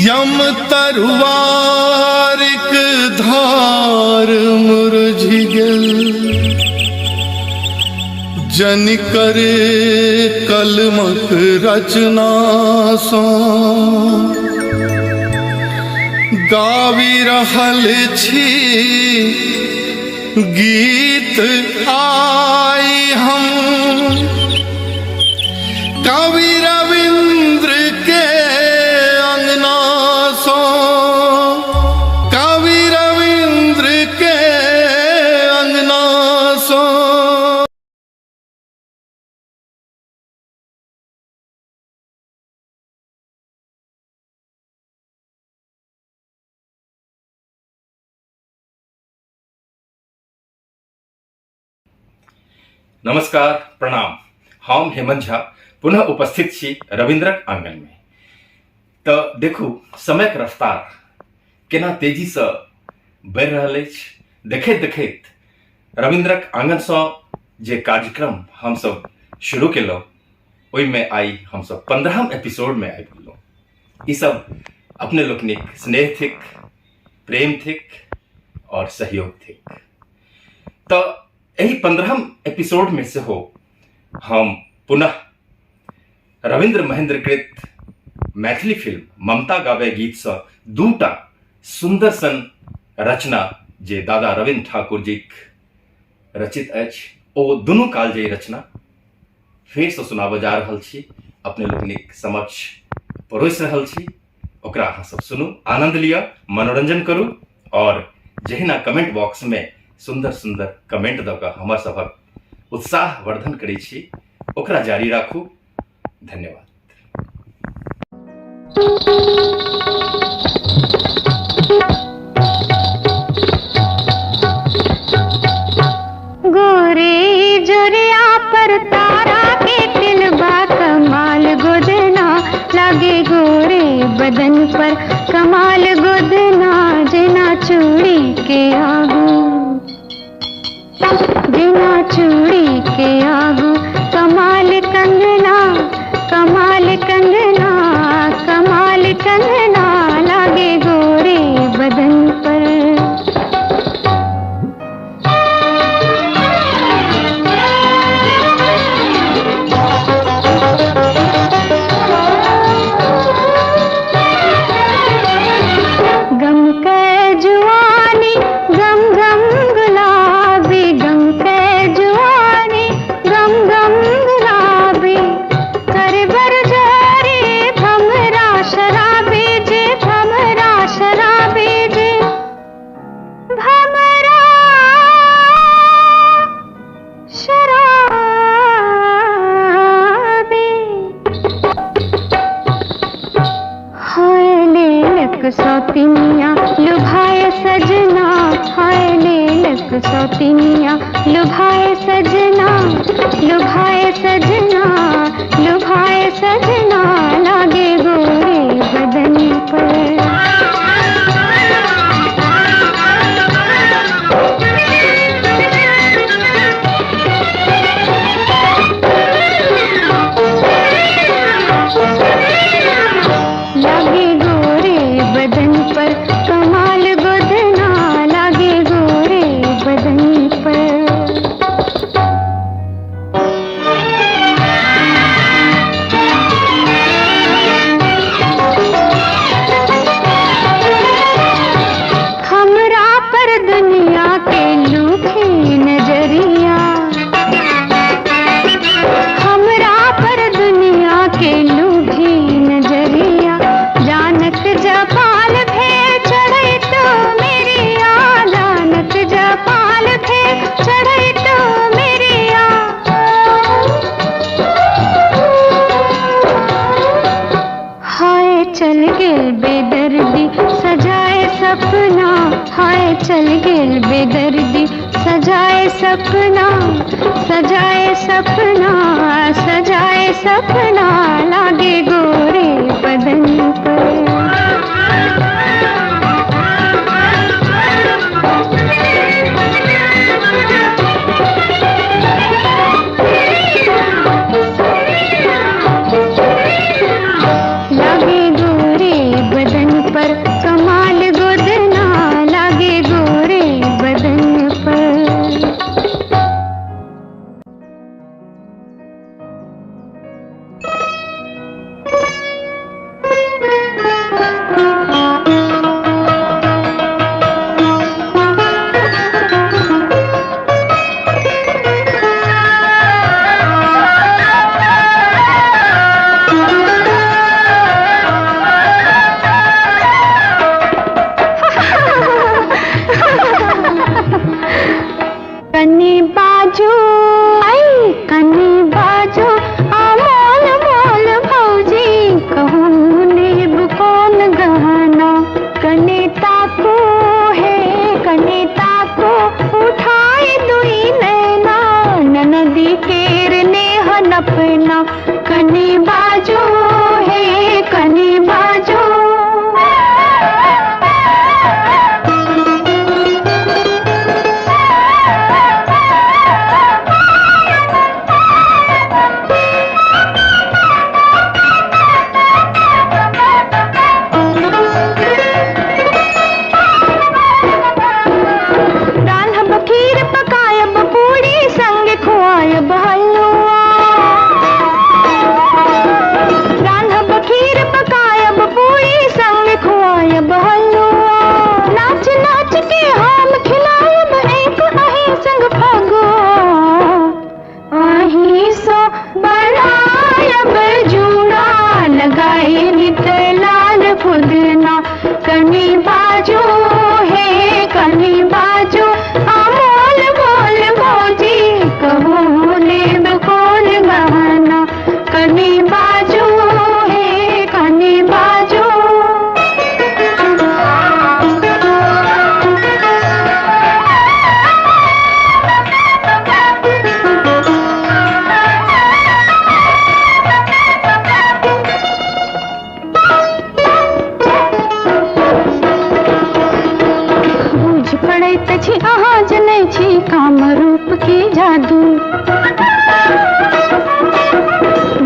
यम तरुवारिक धार मुरझि गेल जनिकर कलमक रचना सँ गाबि रहल छी गीत आइ हम कवि रविन्द्र के अंगना सँ कवि रविन्द्र के अंगना सँ। नमस्कार, प्रणाम। हम हेमंत झा पुनः उपस्थित छी रविन्द्रक आंगनमे। तऽ देखू समयक रफ्तार केना तेजीसँ बढ़ि रहल अछि। देखैत देखैत रविन्द्रक आंगनसँ जे कार्यक्रम हमसब शुरू केलहुँ ओहिमे आइ हमसब 15 एपिसोडमे आबि गेलहुँ। ई सब अपने लोकनिक स्नेह थिक, प्रेम थिक और सहयोग थिक। तऽ एहि 15 एपिसोड में सेहो हम पुनः रविन्द्र महेंद्र कृत मैथिली फिल्म ममता गावे गीत से दूटा सुंदर सन रचना जे दादा रविन्द्र ठाकुर जीक रचित अछि ओ दुनू कालजयी रचना फेर से सुनाबऽ जा रहल छी, अपने लोकनिक समक्ष परोसि रहल छी। ओकरा अहाँ सब सुनू, आनंद लिअ, मनोरंजन करू और जहिना कमेंट बॉक्स में सुंदर सुंदर कमेंट दऽ कऽ हमर सभक उत्साह वर्धन करै छी ओकरा जारी राखू। धन्यवाद। गोरे जोरिया पर तारा के तिलबा कमाल गोदना लागे, गोरे बदन पर कमाल गोदना, जेना चूड़ी के आगू, जेना चूड़ी के आगू, कमाल कंगना, कमाल कंगना, कमाल कंगना लागे गोरे बदन पर। गम के जुआनी गम गम गुलाबी, गम के जुआनी गम गम गुलाबी, कर बरजारी भमरा शराबी जे, भमरा शराबी जे, भमरा शराबी। हाय लेलक सौतिनिया लुभाए सजना, हाय लेलक सौतिनिया लुभाए सजना, लुभाए सजना, लुभाए सजना लागे गोरे बदन पर। लागे गोरे बदन पर कमाल गोदना, लागे गोरे बदन पर। हमरा पर दुनिया के लूखे नजरिया, हमरा पर दुनिया के लूखे नजरिया, जानक जपाल भे चढ़े तो मेरी आ, जानक जपाल भे चढ़े तो मेरी आ। हाय चल गेल बेदर्दी सजाए सपना, हाय चल गेल बेदर्दी सजाए सपना, सजाए सपना, सजाए सपना लागे गोरे बदन पर। लागे गोरे बदन केर नेह नपना। कनी बाजू हे कनी बाजू। रान्हब खीर पकायब पूरी संग खुआयब हलुआ। रान्हब खीर पकायब पूरी संग खुआयब हलुआ। नाच नाच के हम खिलायब एक अहीं संग फगुआ। अहीं सो बढ़ायब जूड़ा लगाए नित लाल फुदना। कनी बाजू हे कनी बाजू अमोल बोल भौजी कहू लेब कोन गहना। कनी बाजू हे कनी बाजू। बूझ पड़ैत अछि अहाँ जनै छी काम रूप के जादू।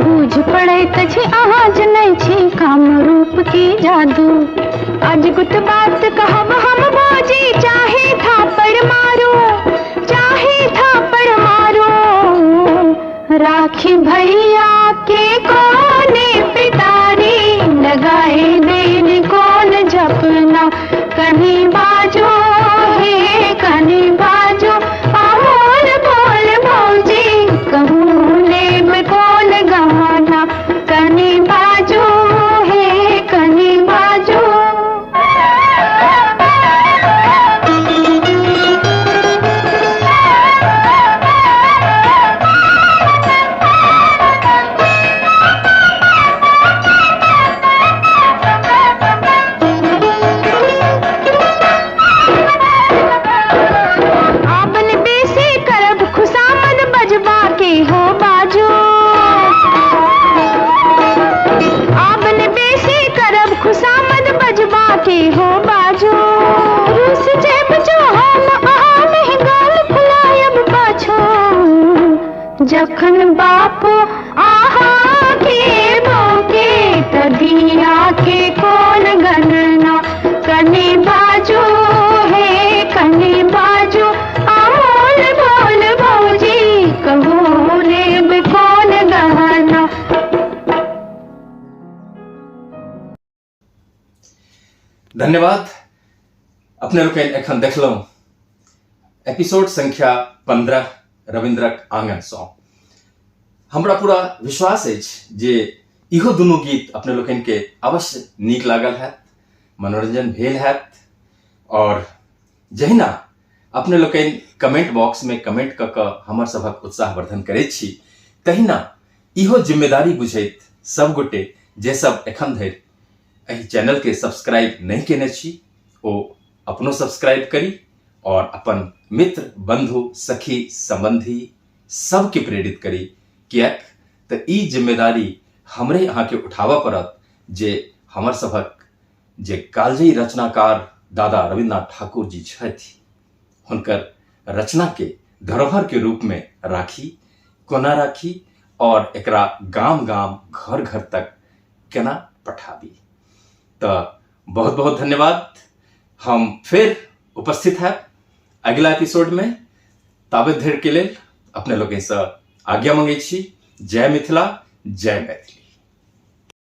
बूझ पड़ैत अछि अहाँ जनै छी काम रूप के जादू। अजगुत बात कहब हम भौजी चाहे थापड़ मारू, चाहे थापड़ मारू। राखी भैया के कोने पितारी लगाए देन कोन जपना। कनी बाजू हे कनी बाजू अमोल बोल भौजी कहूँ लेब कोन गहना। कनी बाजू हे कनी बाजू। आबन बेसी करब खुशामद बजबा के हो बाजू। आबन बेसी करब खुशामद बजबा के हो बाजू। रूस जेब जो हम अहाँ नहीं गाल फुलायब पाछू। जखन बाप आहा के बोके त धिया के कोन गणना। कनी बाजू हे कनी बाजू अमोल बोल भौजी कहू लेब कोन गहना। धन्यवाद। अपने लोकनि एखन देखलहुँ एपिसोड संख्या 15 रविन्द्रक आंगनसँ। हमरा पूरा विश्वास अछि जे इहो दुनू गीत अपने लोकनिके अवश्य नीक लागल हैत, मनोरंजन भेल हैत। और जहिना अपने लोकनि कमेंट बॉक्स में कमेंट कऽ कऽ हमर सभक उत्साहवर्धन करैत छी, तहिना इहो जिम्मेदारी बुझैत सब गोटे जे सब एखन धरि एहि चैनल के सब्सक्राइब नहि केने छी ओ अपनो सब्सक्राइब करी और अपन मित्र बंधु सखी संबंधी सबके प्रेरित करी, किएक तऽ ई जिम्मेदारी हमरे अहाँके उठाबऽ पड़त जे हमर सभक जे कालजयी रचनाकार दादा रविन्द्रनाथ ठाकुर जी छथि हुनकर रचना के धरोहर के रूप में राखी, कोना राखी और एकरा गाम गाम घर घर तक केना पठाबी। तऽ बहुत बहुत धन्यवाद। हम फिर उपस्थित है अगिला एपिसोड में। ताबत धरि के लेल अपने लोकनिसँ आज्ञा मंगै छी। जय मिथिला, जय मैथिली।